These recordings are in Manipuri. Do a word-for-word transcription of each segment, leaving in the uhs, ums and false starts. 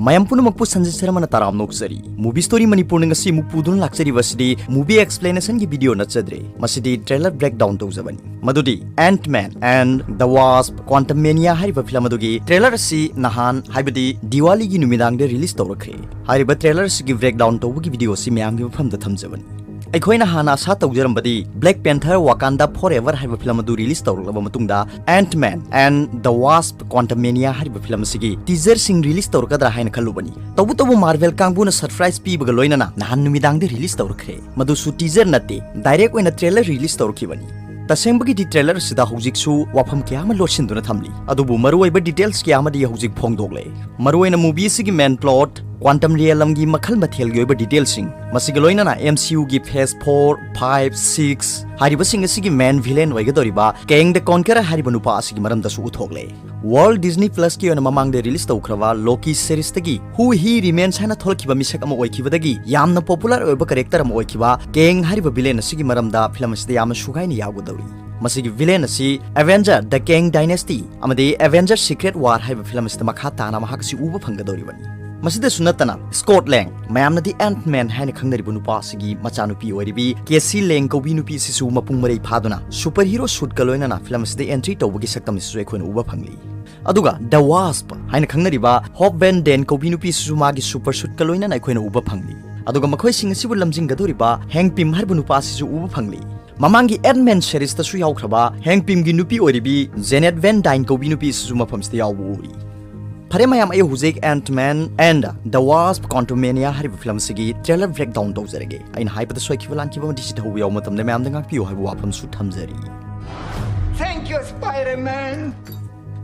ꯃꯌꯥꯝ ꯄꯨꯝꯅꯃꯛꯄꯨ ꯁꯟꯖꯤꯠ ꯁꯔꯃꯅ ꯇꯔꯥꯝꯅ ꯑꯣꯛꯆꯔꯤ꯫ Movie Story ꯃꯅꯤꯄꯨꯔꯅ ꯉꯁꯤ ꯑꯃꯨꯛ ꯄꯨꯗꯨꯅ ꯂꯥꯛꯆꯔꯤꯕ ꯑꯁꯤꯗꯤ movie explanation ꯒꯤ video ꯅꯠꯆꯗ꯭ꯔꯦ, ꯃꯁꯤꯗꯤ trailer breakdown ꯇꯧꯖꯕꯅꯤ꯫ ꯃꯗꯨꯗꯤ Ant-Man and the Wasp: Quantumania ꯍꯥꯏꯔꯤꯕ film ꯑꯗꯨꯒꯤ trailer ꯑꯁꯤ ꯅꯍꯥꯟ, ꯍꯥꯏꯕꯗꯤ ꯗꯤꯋꯥꯂꯤꯒꯤ ꯅꯨꯃꯤꯗꯥꯡꯗ release ꯇꯧꯔꯛꯈ꯭ꯔꯦ꯫ ꯍꯥꯏꯔꯤꯕ trailer ꯑꯁꯤꯒꯤ breakdown ꯇꯧꯕꯒꯤ video ꯑꯁꯤ ꯃꯌꯥꯝꯒꯤ ꯃꯐꯝꯗ ꯊꯝꯖꯕꯅꯤ꯫ ꯑꯩꯈꯣꯏꯅ ꯍꯥꯟꯅ ꯑꯁꯥ ꯇꯧꯖꯔꯝꯕꯗꯤ Black Panther: Wakanda Forever ꯍꯥꯏꯕ film ꯑꯗꯨ release ꯇꯧꯔꯛꯂꯕ ꯃꯇꯨꯡꯗ Ant-Man and the Wasp: Quantumania ꯍꯥꯏꯔꯤꯕ film ꯑꯁꯤꯒꯤ teaser ꯁꯤꯡ release ꯇꯧꯔꯛꯀꯗ꯭ꯔꯥ ꯍꯥꯏꯅ ꯈꯜꯂꯨꯕꯅꯤ꯫ ꯇꯧꯕꯇꯕꯨ Marvel ꯀꯥꯡꯕꯨꯅ surprise ꯄꯤꯕꯒ ꯂꯣꯏꯅꯅ ꯅꯍꯥꯟ ꯅꯨꯃꯤꯗꯥꯡꯗ release ꯇꯧꯔꯛꯈ꯭ꯔꯦ꯫ ꯃꯗꯨꯁꯨ teaser ꯅꯠꯇꯦ, direct ꯑꯣꯏꯅ trailer release ꯇꯧꯔꯛꯈꯤꯕꯅꯤ꯫ ꯇꯁꯦꯡꯕꯒꯤꯗꯤ trailer ꯑꯁꯤꯗ ꯍꯧꯖꯤꯛꯁꯨ ꯋꯥꯐꯝ ꯀꯌꯥ ꯑꯃ ꯂꯣꯠꯁꯤꯟꯗꯨꯅ ꯊꯝꯂꯤ, ꯑꯗꯨꯕꯨ ꯃꯔꯨꯑꯣꯏꯕ details ꯀꯌꯥ ꯑꯃꯗꯤ ꯍꯧꯖꯤꯛ ꯐꯣꯡꯗꯣꯛꯂꯦ꯫ ꯃꯔꯨꯑꯣꯏꯅ movie ꯑꯁꯤꯒꯤ main plot, quantum realm ꯒꯤ ꯃꯈꯜ ꯃꯊꯦꯜꯒꯤ ꯑꯣꯏꯕ detail ꯁꯤꯡ, ꯃꯁꯤꯒ ꯂꯣꯏꯅꯅ M C U ꯒꯤ phase four, five, six ꯍꯥꯏꯔꯤꯕꯁꯤꯡ ꯑꯁꯤꯒꯤ main villain ꯑꯣꯏꯒꯗꯧꯔꯤꯕ Kang the Conqueror ꯍꯥꯏꯔꯤꯕ ꯅꯨꯄꯥ ꯑꯁꯤꯒꯤ ꯃꯔꯝꯗꯁꯨ ꯎꯠꯊꯣꯛꯂꯦ꯫ Walt Disney Plus ꯀꯤ ꯑꯣꯏꯅ ꯃꯃꯥꯡꯗ release ꯇꯧꯈ꯭ꯔꯕ Loki series ꯇꯒꯤ Who He Remains ꯍꯥꯏꯅ ꯊꯣꯛꯂꯛꯈꯤꯕ ꯃꯤꯁꯛ ꯑꯃ ꯑꯣꯏꯈꯤꯕꯗꯒꯤ ꯌꯥꯝꯅ popular ꯑꯣꯏꯕ character ꯑꯃ ꯑꯣꯏꯈꯤꯕ Kang ꯍꯥꯏꯔꯤꯕ villain ꯑꯁꯤꯒꯤ ꯃꯔꯝꯗ film ꯑꯁꯤꯗ ꯌꯥꯝꯅ ꯁꯨꯒꯥꯏꯅ ꯌꯥꯎꯒꯗꯧꯔꯤ꯫ ꯃꯁꯤꯒꯤ villain ꯑꯁꯤ Avenger: The Kang Dynasty ꯑꯃꯗꯤ Avenger: Secret War ꯍꯥꯏꯕ film ꯑꯁꯤꯗ ꯃꯈꯥ ꯇꯥꯅ ꯃꯍꯥꯛ ꯑꯁꯤ ꯎꯕ ꯐꯪꯒꯗꯧꯔꯤꯕꯅꯤ꯫ ꯃꯁꯤꯗꯁꯨ ꯅꯠꯇꯅ Scott Lang, ꯃꯌꯥꯝꯅꯗꯤ Ant-Man ꯍꯥꯏꯅ ꯈꯪꯅꯔꯤꯕ ꯅꯨꯄꯥ ꯑꯁꯤꯒꯤ ꯃꯆꯥꯅꯨꯄꯤ ꯑꯣꯏꯔꯤꯕꯤ Cassie Lang ꯀꯧꯕꯤ ꯅꯨꯄꯤ ꯑꯁꯤꯁꯨ ꯃꯄꯨꯡ ꯃꯔꯩ ꯐꯥꯗꯨꯅ superhero suit ꯀ ꯂꯣꯏꯅꯅ film ꯑꯁꯤꯗ entry ꯇꯧꯕꯒꯤ ꯁꯛꯇꯝ ꯑꯁꯤꯁꯨ ꯑꯩꯈꯣꯏꯅ ꯎꯕ ꯐꯪꯂꯤ꯫ ꯑꯗꯨꯒ The Wasp ꯍꯥꯏꯅ ꯈꯪꯅꯔꯤꯕ Hope Van Dyne ꯀꯧꯕꯤ ꯅꯨꯄꯤ ꯑꯁꯤꯁꯨ ꯃꯥꯒꯤ super suit ꯀ ꯂꯣꯏꯅꯅ ꯑꯩꯈꯣꯏꯅ ꯎꯕ ꯐꯪꯂꯤ꯫ ꯑꯗꯨꯒ ꯃꯈꯣꯏꯁꯤꯡ ꯑꯁꯤꯕꯨ ꯂꯝꯖꯤꯡꯒꯗꯧꯔꯤꯕ Hank Pym ꯍꯥꯏꯔꯤꯕ ꯅꯨꯄꯥ ꯑꯁꯤꯁꯨ ꯎꯕ ꯐꯪꯂꯤ꯫ ꯃꯃꯥꯡꯒꯤ Ant-Man series ꯇꯁꯨ ꯌꯥꯎꯈ꯭ꯔꯕ Hank Pym ꯒꯤ ꯅꯨꯄꯤ ꯑꯣꯏꯔꯤꯕꯤ Janet Van Dyne ꯀꯧꯕꯤ ꯅꯨꯄꯤ ꯑꯁꯤꯁꯨ ꯃꯐꯝꯁꯤꯗ ꯌꯥꯎꯕ ꯎꯔꯤ꯫ ꯐꯔꯦ ꯃꯌꯥꯝ, ꯑꯩ ꯍꯧꯖꯤꯛ Ant-Man and the Wasp: Quantumania ꯍꯥꯏꯔꯤꯕ film ꯑꯁꯤꯒꯤ trailer breakdown ꯇꯧꯖꯔꯒꯦ꯫ ꯑꯩꯅ ꯍꯥꯏꯕꯗ ꯁꯣꯏꯈꯤꯕ ꯂꯥꯟꯈꯤꯕ ꯑꯃꯗꯤ ꯆꯤꯊꯍꯧꯕ ꯌꯥꯎꯕ ꯃꯇꯝꯗ ꯃꯌꯥꯝꯗ ꯉꯥꯛꯄꯤꯌꯨ ꯍꯥꯏꯕ ꯋꯥꯐꯝꯁꯨ ꯊꯝꯖꯔꯤ꯫ Thank you, Spider-Man.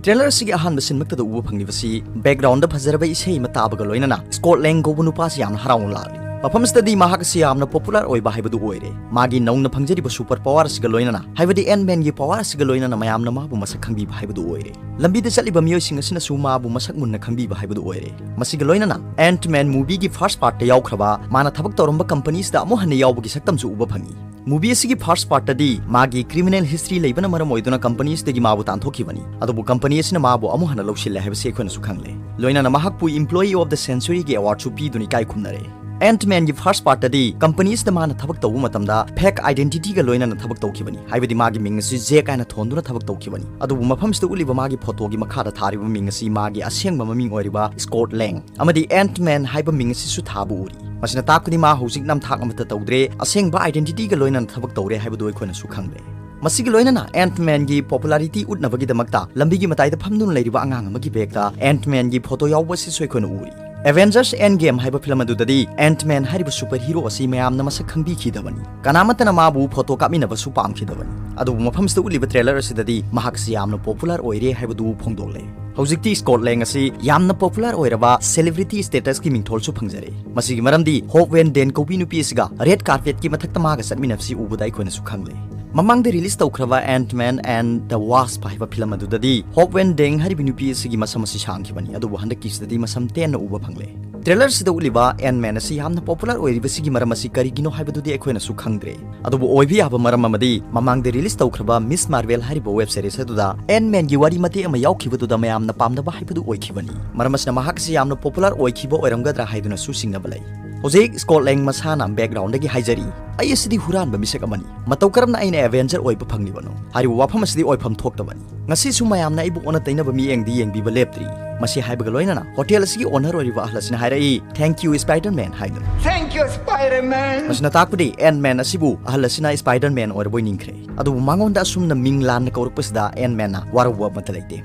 Trailer ꯑꯁꯤꯒꯤ ꯑꯍꯥꯟꯕ ꯁꯤꯟꯃꯛꯇꯗ ꯎꯕ ꯐꯪꯂꯤꯕꯁꯤ background ꯗ ꯐꯖꯔꯕ ꯏꯁꯩ ꯑꯃ ꯇꯥꯕꯒ ꯂꯣꯏꯅꯅ Scott Lang ꯀꯧꯕ ꯅꯨꯄꯥꯁꯤ ꯌꯥꯝꯅ ꯍꯔꯥꯎꯅ ꯂꯥꯛꯂꯤ꯫ ꯃꯐꯝꯁꯤꯗꯗꯤ ꯃꯍꯥꯛ ꯑꯁꯤ ꯌꯥꯝꯅ popular ꯑꯣꯏꯕ ꯍꯥꯏꯕꯗꯨ ꯑꯣꯏꯔꯦ꯫ ꯃꯥꯒꯤ ꯅꯧꯅ ꯐꯪꯖꯔꯤꯕ super power ꯑꯁꯤꯒ ꯂꯣꯏꯅꯅ, ꯍꯥꯏꯕꯗꯤ Ant-Man ꯒꯤ power ꯑꯁꯤꯒ ꯂꯣꯏꯅꯅ ꯃꯌꯥꯝꯅ ꯃꯥꯕꯨ ꯃꯁꯛ ꯈꯪꯕꯤꯕ ꯍꯥꯏꯕꯗꯨ ꯑꯣꯏꯔꯦ꯫ ꯂꯝꯕꯤꯗ ꯆꯠꯂꯤꯕ ꯃꯤꯑꯣꯏꯁꯤꯡ ꯑꯁꯤꯅꯁꯨ ꯃꯥꯕꯨ ꯃꯁꯛ ꯃꯨꯟꯅ ꯈꯪꯕꯤꯕ ꯍꯥꯏꯕꯗꯨ ꯑꯣꯏꯔꯦ꯫ ꯃꯁꯤꯒ ꯂꯣꯏꯅꯅ Ant-Man movie ꯒꯤ first part ꯇ ꯌꯥꯎꯈ꯭ꯔꯕ ꯃꯥꯅ ꯊꯕꯛ ꯇꯧꯔꯝꯕ company ꯁꯤꯗ ꯑꯃꯨꯛ ꯍꯟꯅ ꯌꯥꯎꯕꯒꯤ ꯁꯛꯇꯝꯁꯨ ꯎꯕ ꯐꯪꯉꯤ꯫ Movie ꯑꯁꯤꯒꯤ first partꯇꯗꯤ ꯃꯥꯒꯤ criminal history ꯂꯩꯕꯅ ꯃꯔꯝ ꯑꯣꯏꯗꯨꯅ company ꯑꯁꯤꯗꯒꯤ ꯃꯥꯕꯨ ꯇꯥꯟꯊꯣꯛꯈꯤꯕꯅꯤ꯫ ꯑꯗꯨꯕꯨ company ꯑꯁꯤꯅ ꯃꯥꯕꯨ ꯑꯃꯨꯛ ꯍꯟꯅ ꯂꯧꯁꯤꯜꯂꯦ ꯍꯥꯏꯕꯁꯤ ꯑꯩꯈꯣꯏꯅꯁꯨ ꯈꯪꯂꯦ꯫ ꯂꯣꯏꯅꯅ ꯃꯍꯥꯛꯄꯨ Employee of the Centuryꯒꯤ awardꯁꯨ ꯄꯤꯗꯨꯅ ꯏꯀꯥꯏ ꯈꯨꯝꯅꯔꯦ꯫ Ant-Manꯒꯤ first partꯇꯗꯤ company ꯑꯁꯤꯗ ꯃꯥꯅ ꯊꯕꯛ ꯇꯧꯕ ꯃꯇꯝꯗ fake identityꯒ ꯂꯣꯏꯅꯅ ꯊꯕꯛ ꯇꯧꯈꯤꯕꯅꯤ, ꯍꯥꯏꯕꯗꯤ ꯃꯥꯒꯤ ꯃꯤꯡ ꯑꯁꯤ Jack ꯍꯥꯏꯅ ꯊꯣꯟꯗꯨꯅ ꯊꯕꯛ ꯇꯧꯈꯤꯕꯅꯤ꯫ ꯑꯗꯨꯕꯨ ꯃꯐꯝꯁꯤꯗ ꯎꯠꯂꯤꯕ ꯃꯥꯒꯤ photoꯒꯤ ꯃꯈꯥꯗ ꯊꯥꯔꯤꯕ ꯃꯤꯡ ꯑꯁꯤ ꯃꯥꯒꯤ ꯑꯁꯦꯡꯕ ꯃꯃꯤꯡ ꯑꯣꯏꯔꯤꯕ Scott Lang ꯑꯃꯗꯤ Ant-Man ꯍꯥꯏꯕ ꯃꯤꯡ ꯑꯁꯤꯁꯨ ꯊꯥꯕ ꯎꯔꯤ꯫ ꯃꯁꯤꯅ ꯇꯥꯛꯄꯗꯤ ꯃꯥ ꯍꯧꯖꯤꯛ ꯅꯝꯊꯥꯛ ꯑꯃꯠꯇ ꯇꯧꯗ꯭ꯔꯦ, ꯑꯁꯦꯡꯕ identityꯒ ꯂꯣꯏꯅꯅ ꯊꯕꯛ ꯇꯧꯔꯦ ꯍꯥꯏꯕꯗꯨ ꯑꯩꯈꯣꯏꯅꯁꯨ ꯈꯪꯂꯦ꯫ ꯃꯁꯤꯒꯤ ꯂꯣꯏꯅꯅ Ant-Manꯒꯤ popularity ꯎꯠꯅꯕꯒꯤꯗꯃꯛꯇ ꯂꯝꯕꯤꯒꯤ ꯃꯇꯥꯏꯗ ꯐꯝꯗꯨꯅ ꯂꯩꯔꯤꯕ ꯑꯉꯥꯡ ꯑꯃꯒꯤ bagꯇ Ant-Manꯒꯤ photo ꯌꯥꯎꯕ ꯑꯁꯤꯁꯨ ꯑꯩꯈꯣꯏꯅ ꯎꯔꯤ꯫ Avengers Endgame ꯍꯥꯏꯕ film ꯑꯗꯨꯗꯗꯤ Ant-Man ꯍꯥꯏꯔꯤꯕ superhero ꯑꯁꯤ ꯃꯌꯥꯝꯅ ꯃꯁꯛ ꯈꯪꯕꯤꯈꯤꯗꯕꯅꯤ꯫ ꯀꯅꯥꯃꯠꯇꯅ ꯃꯥꯕꯨ photo ꯀꯥꯞꯃꯤꯟꯅꯕꯁꯨ ꯄꯥꯝꯈꯤꯗꯕꯅꯤ꯫ ꯑꯗꯨꯕꯨ ꯃꯐꯝꯁꯤꯗ ꯎꯠꯂꯤꯕ trailer ꯑꯁꯤꯗꯗꯤ ꯃꯍꯥꯛꯁꯤ ꯌꯥꯝꯅ popular ꯑꯣꯏꯔꯦ ꯍꯥꯏꯕꯗꯨ ꯐꯣꯡꯗꯣꯛꯂꯦ꯫ ꯍꯧꯖꯤꯛꯇꯤ Scott Lang ꯑꯁꯤ ꯌꯥꯝꯅ popular ꯑꯣꯏꯔꯕ celebrity statusꯀꯤ ꯃꯤꯡꯊꯣꯜꯁꯨ ꯐꯪꯖꯔꯦ꯫ ꯃꯁꯤꯒꯤ ꯃꯔꯝꯗꯤ Hope Van Dyne ꯀꯧꯕꯤ ꯅꯨꯄꯤ ꯑꯁꯤꯒ red carpetꯀꯤ ꯃꯊꯛꯇ ꯃꯥꯒ ꯆꯠꯃꯤꯟꯅꯕꯁꯤ ꯎꯕꯗ ꯑꯩꯈꯣꯏꯅꯁꯨ ꯈꯪꯂꯦ꯫ ꯃꯃꯥꯡꯗ release ꯇꯧꯈ꯭ꯔꯕ Ant-Man and the Wasp ꯍꯥꯏꯕ film ꯑꯗꯨꯗꯗꯤ Hope Van Dyne ꯍꯥꯏꯔꯤꯕ ꯅꯨꯄꯤ ꯑꯁꯤꯒꯤ ꯃꯁꯝ ꯑꯁꯤ ꯁꯥꯡꯈꯤꯕꯅꯤ, ꯑꯗꯨꯕꯨ ꯍꯟꯗꯛꯀꯤꯁꯤꯗꯗꯤ ꯃꯁꯝ ꯇꯦꯟꯅ ꯎꯕ ꯐꯪꯂꯦ꯫ Trailerꯁꯤꯗ ꯎꯠꯂꯤꯕ Ant-Man ꯑꯁꯤ ꯌꯥꯝꯅ popular ꯑꯣꯏꯔꯤꯕꯁꯤꯒꯤ ꯃꯔꯝ ꯑꯁꯤ ꯀꯔꯤꯒꯤꯅꯣ ꯍꯥꯏꯕꯗꯨꯗꯤ ꯑꯩꯈꯣꯏꯅꯁꯨ ꯈꯪꯗ꯭ꯔꯦ꯫ ꯑꯗꯨꯕꯨ ꯑꯣꯏꯕ ꯌꯥꯕ ꯃꯔꯝ ꯑꯃꯗꯤ ꯃꯃꯥꯡꯗ release ꯇꯧꯈ꯭ꯔꯕ Miss Marvel ꯍꯥꯏꯔꯤꯕ web series ꯑꯗꯨꯗ Ant-Manꯒꯤ ꯋꯥꯔꯤ ꯃꯇꯦꯛ ꯑꯃ ꯌꯥꯎꯈꯤꯕꯗꯨꯗ ꯃꯌꯥꯝꯅ ꯄꯥꯝꯅꯕ ꯍꯥꯏꯕꯗꯨ ꯑꯣꯏꯈꯤꯕꯅꯤ꯫ ꯃꯔꯝ ꯑꯁꯤꯅ ꯃꯍꯥꯛ ꯑꯁꯤ ꯌꯥꯝꯅ popular ꯑꯣꯏꯈꯤꯕ ꯑꯣꯏꯔꯝꯒꯗ꯭ꯔꯥ ꯍꯥꯏꯗꯨꯅꯁꯨ ꯆꯤꯡꯅꯕ ꯂꯩ꯫ ꯍꯧꯖꯤꯛ Scott Lang ꯃꯁꯥꯅ backgroundꯗꯒꯤ ꯍꯥꯏꯖꯔꯤ, "ꯑꯩ ꯑꯁꯤꯗꯤ ꯍꯨꯔꯥꯟꯕ ꯃꯤꯁꯛ ꯑꯃꯅꯤ꯫ ꯃꯇꯧ ꯀꯔꯝꯅ ꯑꯩꯅ Avenger ꯑꯣꯏꯕ ꯐꯪꯂꯤꯕꯅꯣ? ꯍꯥꯏꯔꯤꯕ ꯋꯥꯐꯝ ꯑꯁꯤꯗꯤ ꯑꯣꯏꯐꯝ ꯊꯣꯛꯇꯕꯅꯤ꯫ ꯉꯁꯤꯁꯨ ꯃꯌꯥꯝꯅ ꯑꯩꯕꯨ ꯑꯣꯟꯅ ꯇꯩꯅꯕ ꯃꯤꯠꯌꯦꯡꯗꯤ ꯌꯦꯡꯕꯤꯕ ꯂꯦꯞꯇ꯭ꯔꯤ"꯫ ꯃꯁꯤ ꯍꯥꯏꯕꯒ ꯂꯣꯏꯅꯅ hotel ꯑꯁꯤꯒꯤ owner ꯑꯣꯏꯔꯤꯕ ꯑꯍꯜ ꯑꯁꯤꯅ ꯍꯥꯏꯔꯛꯏ, "Thank you, Spider-Man" ꯍꯥꯏꯗꯨꯅ꯫ Thank you, Spider-Man. ꯃꯁꯤꯅ ꯇꯥꯛꯄꯗꯤ Ant-Man ꯑꯁꯤꯕꯨ ꯑꯍꯜ ꯑꯁꯤꯅ Spider-Man ꯑꯣꯏꯔꯕꯣꯏ ꯅꯤꯡꯈ꯭ꯔꯦ꯫ ꯑꯗꯨꯕꯨ ꯃꯉꯣꯟꯗ ꯑꯁꯨꯝꯅ ꯃꯤꯡ ꯂꯥꯟꯅ ꯀꯧꯔꯛꯄꯁꯤꯗ Ant-Manꯅ ꯋꯥꯔꯧꯕ ꯑꯃꯠꯇ ꯂꯩꯇꯦ꯫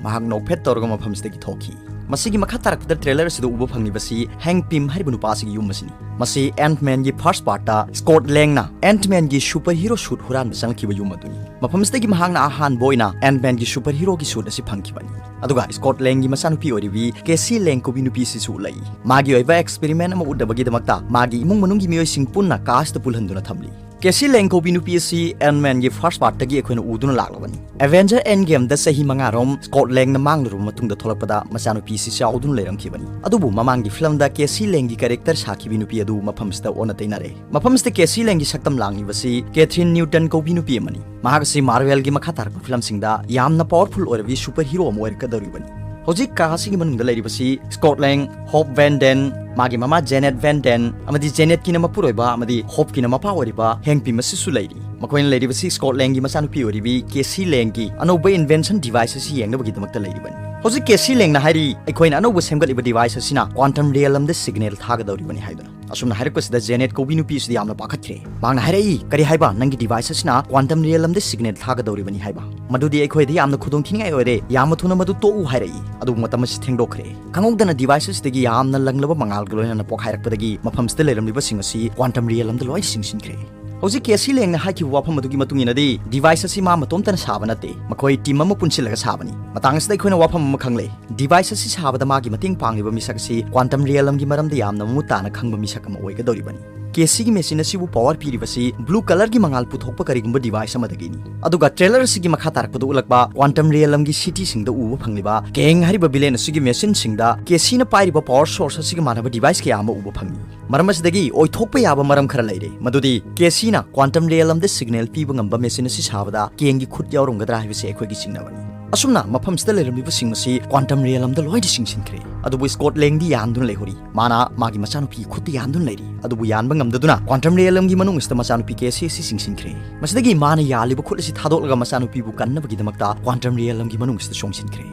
ꯃꯍꯥꯛ ꯅꯣꯛꯐꯦꯠ ꯇꯧꯔꯒ ꯃꯐꯝꯁꯤꯗꯒꯤ ꯊꯣꯛꯈꯤ꯫ ꯃꯁꯤꯒꯤ ꯃꯈꯥ ꯇꯥꯔꯛꯄꯗ trailer ꯑꯁꯤꯗ ꯎꯕ ꯐꯪꯂꯤꯕꯁꯤ Hank Pym ꯍꯥꯏꯔꯤꯕ ꯅꯨꯄꯥ ꯑꯁꯤꯒꯤ ꯌꯨꯝ ꯑꯁꯤꯅꯤ꯫ ꯃꯁꯤ Ant-Manꯒꯤ first partꯇ Scott Langꯅ Ant-Manꯒꯤ superhero suit ꯍꯨꯔꯥꯟꯕ ꯆꯪꯂꯛꯈꯤꯕ ꯌꯨꯝ ꯑꯗꯨꯅꯤ꯫ ꯃꯐꯝꯁꯤꯗꯒꯤ ꯃꯍꯥꯛꯅ ꯑꯍꯥꯟꯕ ꯑꯣꯏꯅ Ant-Manꯒꯤ superheroꯒꯤ suit ꯑꯁꯤ ꯐꯪꯈꯤꯕꯅꯤ꯫ ꯑꯗꯨꯒ Scott Langꯒꯤ ꯃꯆꯥꯅꯨꯄꯤ ꯑꯣꯏꯔꯤꯕꯤ Cassie Lang ꯀꯧꯕꯤ ꯅꯨꯄꯤ ꯑꯁꯤꯁꯨ ꯎꯠꯂꯛꯏ꯫ ꯃꯥꯒꯤ ꯑꯣꯏꯕ experiment ꯑꯃ ꯎꯠꯅꯕꯒꯤꯗꯃꯛꯇ ꯃꯥꯒꯤ ꯏꯃꯨꯡ ꯃꯅꯨꯡꯒꯤ ꯃꯤꯑꯣꯏꯁꯤꯡ ꯄꯨꯟꯅ car ꯑꯁꯤꯗ ꯄꯨꯜꯍꯟꯗꯨꯅ ꯊꯝꯂꯤ꯫ ꯀꯦꯁꯤ ꯂꯦꯡ ꯀꯧꯕꯤ ꯅꯨꯄꯤ ꯑꯁꯤ ꯑꯦꯟꯃꯦꯟꯒꯤ ꯐꯥꯔꯁ ꯄꯥꯔꯠꯇꯒꯤ ꯑꯩꯈꯣꯏꯅ ꯎꯗꯨꯅ ꯂꯥꯛꯂꯕꯅꯤ꯫ ꯑꯦꯚꯦꯟꯖꯔ ꯑꯦꯟ ꯒꯦꯝꯗ ꯆꯍꯤ ꯃꯉꯥꯔꯣꯝ ꯁ꯭ꯀꯣꯠ ꯂꯦꯡꯅ ꯃꯥꯡꯂꯨꯔꯕ ꯃꯇꯨꯡꯗ ꯊꯣꯛꯂꯛꯄꯗ ꯃꯆꯥꯅꯨꯄꯤ ꯑꯁꯤ ꯆꯥꯎꯗꯨꯅ ꯂꯩꯔꯝꯈꯤꯕꯅꯤ꯫ ꯑꯗꯨꯕꯨ ꯃꯃꯥꯡꯒꯤ ꯐꯤꯂꯝꯗ ꯀꯦꯁꯤ ꯂꯦꯡꯒꯤ ꯀꯦꯔꯦꯛꯇꯔ ꯁꯥꯈꯤꯕꯤ ꯅꯨꯄꯤ ꯑꯗꯨ ꯃꯐꯝꯁꯤꯗ ꯑꯣꯟꯅ ꯇꯩꯅꯔꯦ꯫ ꯃꯐꯝꯁꯤꯗ ꯀꯦꯁꯤ ꯂꯦꯡꯒꯤ ꯁꯛꯇꯝ ꯂꯥꯡꯂꯤꯕꯁꯤ ꯀꯦꯊ꯭ꯔꯤꯟ ꯅ꯭ꯌꯨꯇꯟ ꯀꯧꯕꯤ ꯅꯨꯄꯤ ꯑꯃꯅꯤ꯫ ꯃꯍꯥꯛ ꯑꯁꯤ ꯃꯥꯔꯚꯦꯜꯒꯤ ꯃꯈꯥ ꯇꯥꯔꯛꯄ ꯐꯤꯂꯝꯁꯤꯡꯗ ꯌꯥꯝꯅ ꯄꯥꯋꯔꯐꯨꯜ ꯑꯣꯏꯔꯕꯤ ꯁꯨꯄꯔ ꯍꯤꯔꯣ ꯑꯃ ꯑꯣꯏꯔꯛꯀꯗꯧꯔꯤꯕꯅꯤ꯫ ꯍꯧꯖꯤꯛ ꯀꯥꯁ ꯑꯁꯤꯒꯤ ꯃꯅꯨꯡꯗ ꯂꯩꯔꯤꯕꯁꯤ ꯁ꯭ꯀꯣꯠ ꯂꯦꯡ, ꯍꯣꯞ ꯚꯦꯟ ꯗꯦꯟ, ꯃꯥꯒꯤ ꯃꯃꯥ ꯖꯦꯅꯦꯠ ꯚꯦꯟ ꯗꯦꯟ, ꯑꯃꯗꯤ ꯖꯦꯅꯦꯠꯀꯤꯅ ꯃꯄꯨꯔꯣꯏꯕ ꯑꯃꯗꯤ ꯍꯣꯞꯀꯤꯅ ꯃꯄꯥ ꯑꯣꯏꯔꯤꯕ ꯍꯦꯡꯄꯤ ꯑꯁꯤꯁꯨ ꯂꯩꯔꯤ꯫ ꯃꯈꯣꯏꯅ ꯂꯩꯔꯤꯕꯁꯤ ꯁ꯭ꯀꯣꯠ ꯂꯦꯡꯒꯤ ꯃꯆꯥꯅꯨꯄꯤ ꯑꯣꯏꯔꯤꯕꯤ ꯀꯦꯁꯤ ꯂꯦꯡꯒꯤ ꯑꯅꯧꯕ ꯏꯟꯚꯦꯟꯁꯟ ꯗꯤꯚꯥꯏꯁ ꯑꯁꯤ ꯌꯦꯡꯅꯕꯒꯤꯗꯃꯛꯇ ꯂꯩꯔꯤꯕꯅꯤ꯫ ꯍꯧꯖꯤꯛ ꯀꯦꯁꯤ ꯂꯦꯡꯅ ꯍꯥꯏꯔꯤ, "ꯑꯩꯈꯣꯏꯅ ꯑꯅꯧꯕ ꯁꯦꯝꯒꯠꯂꯤꯕ ꯗꯤꯚꯥꯏꯁ ꯑꯁꯤꯅ ꯀ꯭ꯋꯥꯟꯇꯝ ꯔꯤꯌꯦꯜ ꯑꯃꯗ ꯁꯤꯒꯅꯦꯜ ꯊꯥꯒꯗꯧꯔꯤꯕꯅꯤ" ꯍꯥꯏꯗꯨꯅ꯫ ꯑꯁꯨꯝꯅ ꯍꯥꯏꯔꯛꯄꯁꯤꯗ ꯖꯦꯅꯦꯠ ꯀꯧꯕꯤ ꯅꯨꯄꯤ ꯑꯁꯤꯗꯤ ꯌꯥꯝꯅ ꯄꯥꯈꯠꯈ꯭ꯔꯦ꯫ ꯃꯍꯥꯛꯅ ꯍꯥꯏꯔꯛꯏ, "ꯀꯔꯤ ꯍꯥꯏꯕ? ꯅꯪꯒꯤ ꯗꯤꯚꯥꯏꯁ ꯑꯁꯤꯅ ꯀ꯭ꯋꯥꯟꯇꯝ ꯔꯤꯌꯦꯜ ꯑꯃꯗ ꯁꯤꯒꯅꯦꯜ ꯊꯥꯒꯗꯧꯔꯤꯕꯅꯤ ꯍꯥꯏꯕ? ꯃꯗꯨꯗꯤ ꯑꯩꯈꯣꯏꯗ ꯌꯥꯝꯅ ꯈꯨꯗꯣꯡꯊꯤꯅꯤꯡꯉꯥꯏ ꯑꯣꯏꯔꯦ꯫ ꯌꯥꯝꯅ ꯊꯨꯅ ꯃꯗꯨ ꯇꯣꯛꯎ" ꯍꯥꯏꯔꯛꯏ꯫ ꯑꯗꯨꯕꯨ ꯃꯇꯝ ꯑꯁꯤ ꯊꯦꯡꯗꯣꯛꯈ꯭ꯔꯦ꯫ ꯈꯪꯍꯧꯗꯅ ꯗꯤꯚꯥꯏꯁ ꯑꯁꯤꯗꯒꯤ ꯌꯥꯝꯅ ꯂꯪꯂꯕ ꯃꯉꯥꯜꯒ ꯂꯣꯏꯅꯅ ꯄꯣꯛꯈꯥꯏꯔꯛꯄꯗꯒꯤ ꯃꯐꯝꯁꯤꯗ ꯂꯩꯔꯝꯂꯤꯕꯁꯤꯡ ꯑꯁꯤ ꯀ꯭ꯋꯥꯟꯇꯝ ꯔꯤꯌꯦꯜ ꯑꯃꯗ ꯂꯣꯏꯅ ꯆꯤꯡꯁꯤꯟꯈ꯭ꯔꯦ꯫ ꯍꯧꯖꯤꯛ ꯀꯦꯁꯤ ꯂꯦꯡꯅ ꯍꯥꯏꯈꯤꯕ ꯋꯥꯐꯝ ꯑꯗꯨꯒꯤ ꯃꯇꯨꯡ ꯏꯟꯅꯗꯤ, ꯗꯤꯚꯥꯏꯁ ꯑꯁꯤ ꯃꯥ ꯃꯇꯣꯝꯇꯅ ꯁꯥꯕ ꯅꯠꯇꯦ, ꯃꯈꯣꯏ ꯇꯤꯝ ꯑꯃ ꯄꯨꯟꯁꯤꯜꯂꯒ ꯁꯥꯕꯅꯤ꯫ ꯃꯇꯥꯡ ꯑꯁꯤꯗ ꯑꯩꯈꯣꯏꯅ ꯋꯥꯐꯝ ꯑꯃ ꯈꯪꯂꯦ꯫ ꯗꯤꯚꯥꯏꯁ ꯑꯁꯤ ꯁꯥꯕꯗ ꯃꯥꯒꯤ ꯃꯇꯦꯡ ꯄꯥꯡꯂꯤꯕ ꯃꯤꯁꯛ ꯑꯁꯤ ꯀ꯭ꯋꯥꯟꯇꯝ ꯔꯤꯌꯦꯜ ꯑꯃꯒꯤ ꯃꯔꯝꯗ ꯌꯥꯝꯅ ꯃꯃꯨꯠ ꯇꯥꯅ ꯈꯪꯕ ꯃꯤꯁꯛ ꯑꯃ ꯑꯣꯏꯒꯗꯧꯔꯤꯕꯅꯤ꯫ ꯀꯦꯁꯤꯒꯤ ꯃꯦꯆꯤꯟ ꯑꯁꯤꯕꯨ ꯄꯥꯋꯔ ꯄꯤꯔꯤꯕꯁꯤ ꯕ꯭ꯂꯨ ꯀꯂꯔꯒꯤ ꯃꯉꯥꯜ ꯄꯨꯊꯣꯛꯄ ꯀꯔꯤꯒꯨꯝꯕ ꯗꯤꯚꯥꯏꯁ ꯑꯃꯗꯒꯤꯅꯤ꯫ ꯑꯗꯨꯒ ꯇ꯭ꯔꯦꯂꯔ ꯑꯁꯤꯒꯤ ꯃꯈꯥ ꯇꯥꯔꯛꯄꯗ ꯎꯠꯂꯛꯄ ꯀ꯭ꯋꯥꯟꯇꯝ ꯔꯤꯌꯦꯜ ꯑꯃꯒꯤ ꯁꯤꯇꯤꯁꯤꯡꯗ ꯎꯕ ꯐꯪꯂꯤꯕ ꯀꯦꯡ ꯍꯥꯏꯔꯤꯕ ꯚꯤꯂꯦꯟ ꯑꯁꯤꯒꯤ ꯃꯦꯆꯤꯟꯁꯤꯡꯗ ꯀꯦꯁꯤꯅ ꯄꯥꯏꯔꯤꯕ ꯄꯥꯋꯔ ꯁꯣꯔꯁ ꯑꯁꯤꯒ ꯃꯥꯟꯅꯕ ꯗꯤꯚꯥꯏꯁ ꯀꯌꯥ ꯑꯃ ꯎꯕ ꯐꯪꯏ꯫ ꯃꯔꯝ ꯑꯁꯤꯗꯒꯤ ꯑꯣꯏꯊꯣꯛꯄ ꯌꯥꯕ ꯃꯔꯝ ꯈꯔ ꯂꯩꯔꯦ, ꯃꯗꯨꯗꯤ ꯀꯦꯁꯤꯅ ꯀ꯭ꯋꯥꯟꯇꯝ ꯔꯤꯌꯦꯜ ꯑꯃꯗ ꯁꯤꯒꯅꯦꯜ ꯄꯤꯕ ꯉꯝꯕ ꯃꯦꯆꯤꯟ ꯑꯁꯤ ꯁꯥꯕꯗ ꯀꯦꯡꯒꯤ ꯈꯨꯠ ꯌꯥꯎꯔꯝꯒꯗ꯭ꯔꯥ ꯍꯥꯏꯕꯁꯤ ꯑꯩꯈꯣꯏꯒꯤ ꯆꯤꯡꯅꯕꯅꯤ꯫ ꯑꯁꯨꯝꯅ ꯃꯐꯝꯁꯤꯗ ꯂꯩꯔꯝꯂꯤꯕꯁꯤꯡ ꯑꯁꯤ ꯀ꯭ꯋꯥꯟꯇꯝ ꯔꯤꯌꯦꯜ ꯑꯃꯗ ꯂꯣꯏꯅ ꯆꯤꯡꯁꯤꯟꯈ꯭ꯔꯦ꯫ ꯑꯗꯨꯕꯨ ꯁ꯭ꯀꯣꯠ ꯂꯦꯡꯗꯤ ꯌꯥꯟꯗꯨꯅ ꯂꯩꯍꯧꯔꯤ꯫ ꯃꯥꯅ ꯃꯥꯒꯤ ꯃꯆꯥꯅꯨꯄꯤꯒꯤ ꯈꯨꯠꯇ ꯌꯥꯟꯗꯨꯅ ꯂꯩꯔꯤ꯫ ꯑꯗꯨꯕꯨ ꯌꯥꯟꯕ ꯉꯝꯗꯗꯨꯅ ꯀ꯭ꯋꯥꯟꯇꯝ ꯔꯤꯌꯦꯜ ꯑꯃꯒꯤ ꯃꯅꯨꯡ ꯑꯁꯤꯗ ꯃꯆꯥꯅꯨꯄꯤ ꯀꯦꯁꯤ ꯑꯁꯤ ꯆꯤꯡꯁꯤꯟꯈ꯭ꯔꯦ꯫ ꯃꯁꯤꯗꯒꯤ ꯃꯥꯅ ꯌꯥꯜꯂꯤꯕ ꯈꯨꯠ ꯑꯁꯤ ꯊꯥꯗꯣꯛꯂꯒ ꯃꯆꯥꯅꯨꯄꯤꯕꯨ ꯀꯟꯅꯕꯒꯤꯗꯃꯛꯇ ꯀ꯭ꯋꯥꯟꯇꯝ ꯔꯤꯌꯦꯜ ꯑꯃꯒꯤ ꯃꯅꯨꯡ ꯑꯁꯤꯗ ꯆꯣꯡꯁꯤꯟꯈ꯭ꯔꯦ꯫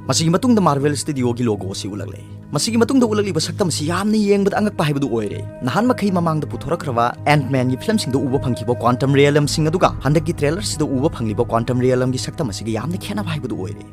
ꯃꯁꯤꯒꯤ ꯃꯇꯨꯡꯗ ꯃꯥꯔꯚꯦꯜ ꯁ꯭ꯇꯨꯗꯤꯑꯣꯒꯤ ꯂꯣꯒꯣ ꯑꯁꯤ ꯎꯠꯂꯛꯂꯦ꯫ ꯃꯁꯤꯒꯤ ꯃꯇꯨꯡꯗ ꯎꯠꯂꯛꯂꯤꯕ ꯁꯛꯇꯝ ꯑꯁꯤ ꯌꯥꯝꯅ ꯌꯦꯡꯕꯗ ꯑꯉꯛꯄ ꯍꯥꯏꯕꯗꯨ ꯑꯣꯏꯔꯦ꯫ ꯅꯍꯥꯟ ꯃꯈꯩ ꯃꯃꯥꯡꯗ ꯄꯨꯊꯣꯔꯛꯈ꯭ꯔꯕ ꯑꯦꯟꯠꯃꯦꯟꯒꯤ ꯐꯤꯂꯝꯁꯤꯡꯗ ꯎꯕ ꯐꯪꯈꯤꯕ ꯀ꯭ꯋꯥꯟꯇꯝ ꯔꯤꯌꯦꯂꯝꯁꯤꯡ ꯑꯗꯨꯒ ꯍꯟꯗꯛꯀꯤ ꯇ꯭ꯔꯦꯂꯔꯁꯤꯗ ꯎꯕ ꯐꯪꯂꯤꯕ ꯀ꯭ꯋꯥꯟꯇꯝ ꯔꯤꯌꯦꯂꯝꯒꯤ ꯁꯛꯇꯝ ꯑꯁꯤꯒ ꯌꯥꯝꯅ ꯈꯦꯠꯅꯕ ꯍꯥꯏꯕꯗꯨ ꯑꯣꯏꯔꯦ꯫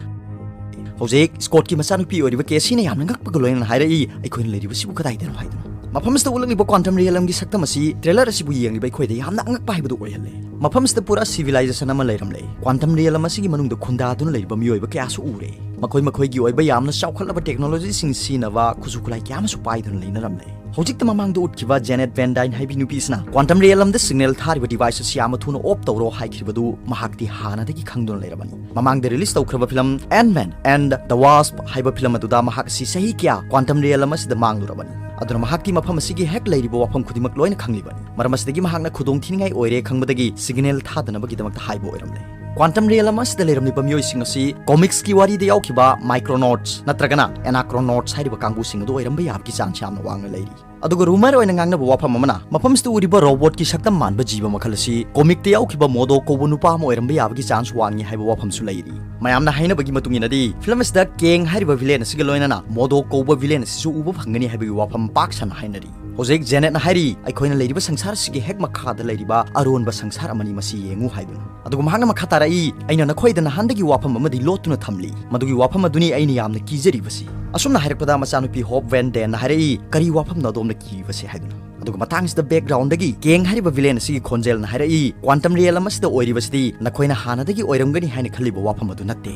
ꯍꯧꯖꯤꯛ ꯁ꯭ꯀꯣꯠꯀꯤ ꯃꯆꯥꯅꯨꯄꯤ ꯑꯣꯏꯔꯤꯕ ꯀꯦꯁꯤꯅ ꯌꯥꯝꯅ ꯉꯛꯄꯒ ꯂꯣꯏꯅꯅ ꯍꯥꯏꯔꯛꯏ, "ꯑꯩꯈꯣꯏꯅ ꯂꯩꯔꯤꯕꯁꯤꯕꯨ ꯀꯗꯥꯏꯗꯅꯣ?" ꯍꯥꯏꯗꯨꯅ꯫ ꯃꯐꯝꯁꯤꯗ ꯎꯠꯂꯛꯂꯤꯕ ꯀ꯭ꯋꯥꯟꯇꯝ ꯔꯤꯌꯦꯂꯝꯒꯤ ꯁꯛꯇꯝ ꯑꯁꯤ ꯇ꯭ꯔꯦꯂꯔ ꯑꯁꯤꯕꯨ ꯌꯦꯡꯂꯤꯕ ꯑꯩꯈꯣꯏꯗ ꯌꯥꯝꯅ ꯑꯉꯛꯄ ꯍꯥꯏꯕꯗꯨ ꯑꯣꯏꯍꯜꯂꯦ꯫ ꯃꯐꯝꯁꯤꯗ ꯄꯨꯔꯥ ꯁꯤꯚꯤꯂꯥꯏꯖꯦꯁꯟ ꯑꯃ ꯂꯩꯔꯝꯂꯦ꯫ ꯀ꯭ꯋꯥꯟꯇꯝ ꯔꯤꯌꯦꯂꯝ ꯑꯁꯤꯒꯤ ꯃꯅꯨꯡꯗ ꯈꯨꯟꯗꯥꯗꯨꯅ ꯂꯩꯔꯤꯕ ꯃꯤꯑꯣꯏꯕ ꯀꯌꯥꯁꯨ ꯎꯔꯦ꯫ ꯃꯈꯣꯏ ꯃꯈꯣꯏꯒꯤ ꯑꯣꯏꯕ ꯌꯥꯝꯅ ꯆꯥꯎꯈꯠꯂꯕ ꯇꯦꯛꯅꯣꯂꯣꯖꯤꯁꯤꯡ ꯁꯤꯖꯤꯟꯅꯕ ꯈꯨꯠꯁꯨ ꯈꯨꯠꯂꯥꯏ ꯀꯌꯥ ꯑꯃꯁꯨ ꯄꯥꯏꯗꯨꯅ ꯂꯩꯅꯔꯝꯂꯦ꯫ ꯍꯧꯖꯤꯛꯇ ꯃꯃꯥꯡꯗ ꯎꯠꯈꯤꯕ ꯖꯦꯅꯦꯠ ꯚꯦꯟ ꯗꯥꯏꯟ ꯍꯥꯏꯕꯤ ꯅꯨꯄꯤ ꯑꯁꯤꯅ quantum realm ꯗ signal ꯊꯥꯔꯤꯕ device ꯑꯁꯤ ꯌꯥꯝꯅ ꯊꯨꯅ off ꯇꯧꯔꯣ ꯍꯥꯏꯈꯤꯕꯗꯨ ꯃꯍꯥꯛꯇꯤ ꯍꯥꯟꯅꯗꯒꯤ ꯈꯪꯗꯨꯅ ꯂꯩꯔꯕꯅꯤ꯫ ꯃꯃꯥꯡꯗ release ꯇꯧꯈ꯭ꯔꯕ film Ant-Man and the Wasp ꯍꯥꯏꯕ film ꯑꯗꯨꯗ ꯃꯍꯥꯛ ꯑꯁꯤ ꯆꯍꯤ ꯀꯌꯥ quantum realm ꯑꯁꯤꯗ ꯃꯥꯡꯂꯨꯔꯕꯅꯤ꯫ ꯑꯗꯨꯅ ꯃꯍꯥꯛꯇꯤ ꯃꯐꯝ ꯑꯁꯤꯒꯤ ꯍꯦꯛ ꯂꯩꯔꯤꯕ ꯋꯥꯐꯝ ꯈꯨꯗꯤꯡꯃꯛ ꯂꯣꯏꯅ ꯈꯪꯂꯤꯕꯅꯤ꯫ ꯃꯔꯝ ꯑꯁꯤꯗꯒꯤ ꯃꯍꯥꯛꯅ ꯈꯨꯗꯣꯡ ꯊꯤꯅꯤꯡꯉꯥꯏ ꯑꯣꯏꯔꯦ ꯈꯪꯕꯗꯒꯤ signal ꯊꯥꯗꯅꯕꯒꯤꯗꯃꯛꯇ ꯍꯥꯏꯕ ꯑꯣꯏꯔꯝꯂꯦ꯫ Quantum realm ꯑꯁꯤꯗ ꯂꯩꯔꯝꯂꯤꯕ ꯃꯤꯑꯣꯏꯁꯤꯡ ꯑꯁꯤ comics ꯀꯤ ꯋꯥꯔꯤꯗ ꯌꯥꯎꯈꯤꯕ Micronauts ꯅꯠꯇ꯭ꯔꯒꯅ Anachronauts ꯍꯥꯏꯔꯤꯕ ꯀꯥꯡꯕꯨꯁꯤꯡ ꯑꯗꯨ ꯑꯣꯏꯔꯝꯕ ꯌꯥꯕꯒꯤ chance ꯌꯥꯝꯅ ꯋꯥꯡꯅ ꯂꯩꯔꯤ꯫ ꯑꯗꯨꯒ rumor ꯑꯣꯏꯅ ꯉꯥꯡꯅꯕ ꯋꯥꯐꯝ ꯑꯃꯅ, ꯃꯐꯝꯁꯤꯗ ꯎꯔꯤꯕ robot ꯀꯤ ꯁꯛꯇꯝ ꯃꯥꯟꯕ ꯖꯤꯕ ꯃꯈꯜ ꯑꯁꯤ comic ꯇ ꯌꯥꯎꯈꯤꯕ MODOK ꯀꯧꯕ ꯅꯨꯄꯥ ꯑꯃ ꯑꯣꯏꯔꯝꯕ ꯌꯥꯕꯒꯤ chance ꯋꯥꯡꯉꯤ ꯍꯥꯏꯕ ꯋꯥꯐꯝꯁꯨ ꯂꯩꯔꯤ꯫ ꯃꯌꯥꯝꯅ ꯍꯥꯏꯅꯕꯒꯤ ꯃꯇꯨꯡ ꯏꯟꯅꯗꯤ, film ꯑꯁꯤꯗ Kang ꯍꯥꯏꯔꯤꯕ villain ꯑꯁꯤꯒ ꯂꯣꯏꯅꯅ MODOK ꯀꯧꯕ villain ꯑꯁꯤꯁꯨ ꯎꯕ ꯐꯪꯒꯅꯤ ꯍꯥꯏꯕꯒꯤ ꯋꯥꯐꯝ ꯄꯥꯛ ꯁꯟꯅ ꯍꯥꯏꯅꯔꯤ꯫ ꯍꯧꯖꯤꯛ ꯖꯦꯅꯦꯠꯅ ꯍꯥꯏꯔꯤ, "ꯑꯩꯈꯣꯏꯅ ꯂꯩꯔꯤꯕ ꯁꯪꯁꯥꯔ ꯑꯁꯤꯒꯤ ꯍꯦꯛ ꯃꯈꯥꯗ ꯂꯩꯔꯤꯕ ꯑꯔꯣꯟꯕ ꯁꯪꯁꯥꯔ ꯑꯃꯅꯤ, ꯃꯁꯤ ꯌꯦꯡꯉꯨ" ꯍꯥꯏꯗꯨꯅ꯫ ꯑꯗꯨꯒ ꯃꯍꯥꯛꯅ ꯃꯈꯥ ꯇꯥꯔꯛꯏ, "ꯑꯩꯅ ꯅꯈꯣꯏꯗ ꯅꯍꯥꯟꯗꯒꯤ ꯋꯥꯐꯝ ꯑꯃꯗꯤ ꯂꯣꯠꯇꯨꯅ ꯊꯝꯂꯤ꯫ ꯃꯗꯨꯒꯤ ꯋꯥꯐꯝ ꯑꯗꯨꯅꯤ ꯑꯩꯅ ꯌꯥꯝꯅ ꯀꯤꯖꯔꯤꯕꯁꯤ"꯫ ꯑꯁꯨꯝꯅ ꯍꯥꯏꯔꯛꯄꯗ ꯃꯆꯥꯅꯨꯄꯤ ꯍꯣꯞ ꯚꯦꯟ ꯗꯦꯟꯅ ꯍꯥꯏꯔꯛꯏ, "ꯀꯔꯤ ꯋꯥꯐꯝꯅꯣ ꯑꯗꯣꯝꯅ ꯀꯤꯔꯤꯕꯁꯤ?" ꯍꯥꯏꯗꯨꯅ꯫ ꯑꯗꯨꯒ ꯃꯇꯥꯡꯁꯤꯗ background ꯗꯒꯤ Kang ꯍꯥꯏꯔꯤꯕ villain ꯑꯁꯤꯒꯤ ꯈꯣꯟꯖꯦꯜꯅ ꯍꯥꯏꯔꯛꯏ, "Quantum realm ꯑꯁꯤꯗ ꯑꯣꯏꯔꯤꯕꯁꯤꯗꯤ ꯅꯈꯣꯏꯅ ꯍꯥꯟꯅꯗꯒꯤ ꯑꯣꯏꯔꯝꯒꯅꯤ ꯍꯥꯏꯅ ꯈꯜꯂꯤꯕ ꯋꯥꯐꯝ ꯑꯗꯨ ꯅꯠꯇꯦ꯫